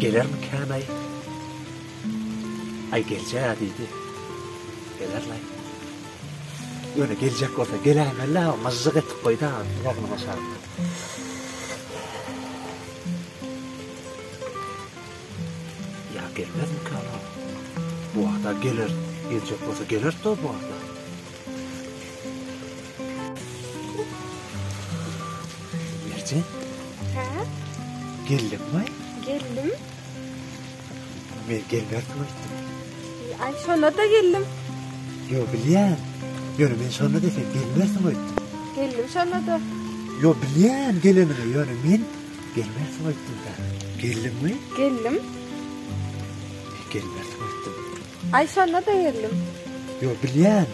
Gelermikäm-aý? Aý geljeg-ä diýdi. Geler-laý. Ýöne geljek bolsa geläýmeli-ä, myžžyk etip goýdy-a ýagynyň aşagynda. Ýa gelmezmikä olar? Bu wagta geler, geljek bolsa geler-de bu wagta. Merjen? Hä? Geldiňmi? Geldim. Men gelmersiň öýtdüm. Aý, şonda-da geldim. Ýo, bilýän. Ýöne men şonda-da sen gelmersiň öýtdüm. Geldim şonda-da. Ýo, bilýän geleniňi, ýöne men gelmersiň öýtdüm-dä. Geldiňmi? Geldim. Men gelmersiň öýtdüm. Aý, şonda-da geldim. Ýo, bilýän.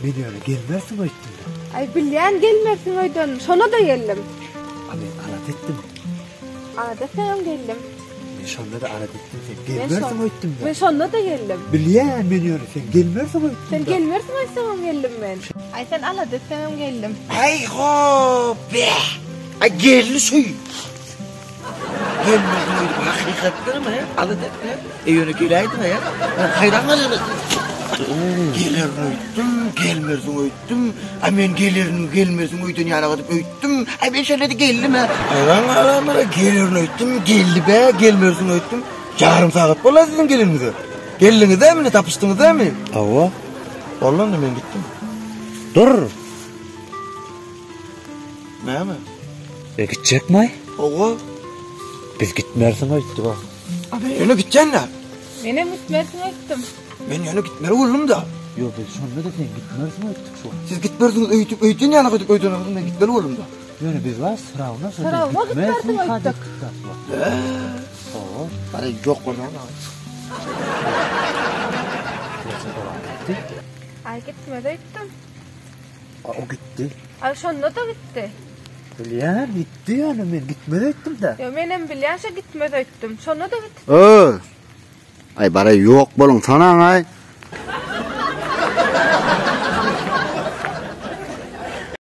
Men ýöne gelmersiň öýtdüm-dä. Aý, bilýän gelmersiň öýdenim, şonda-da geldim. A men alada etdim. Alada etseňem geldim. Men şonda-da alada etdim, sen gelmersiň öýtdüm-dä. Men şonda-da geldim. Bilýän men ýöne sen gelmersiň öýtdüm-dä. Sen gelmersiň öýtseňem geldim men. Aý, sen alada etseňem geldim. Aý-ho, beh! Aý, geldi şu. Gelmezmi öýdüp hakykatdanam he, alada etme. E ýöne geläýdiň he. Men haýran galýan. Gelerin öýtdüm, gelmersiň öýtdüm. A men gelerin, gelmersiň öýden ýanak edip öýtdüm. A men şeýle-de geldim he. Haýran galýan men gelerin öýtdüm, geldi be, gelmersiň öýtdüm. Ýarym sagat boldy siziň geleniňize. Geldiňiz dämi, tapyşdyňyz dämi? Hawa. Boldy onda men gitdim. Dur. Näme? E gitjekmi? Hawa. Biz gitmersiň öýtdük-a. A men ýöne gitjän-dä. Menem gitmersiň öýtdüm. Men ýöne gitmeli boldum-da. Ýok, biz şonda-da sen gitmersiň öýtdük şu wagt. Siz gitmersiňiz öýdüp, öýden ýaly öýdüp öýden men gitmeli boldum-da. Ýöne biz bar, sırawna şonda Sırawna gitmersiň gitmersiň öýtdük. Hawa. Bari ýok bolmaň. Aý gitmez öýtdüm. A o gitdi. Aý şonda-da gitdi. Bilýän, gitdi ýöne men gitmez öýtdüm-dä. Ýok, menem bilýän şo gitmez öýtdüm. Şonda-da gitdi. Öý! Aý bara ýok boluň sanaň aý.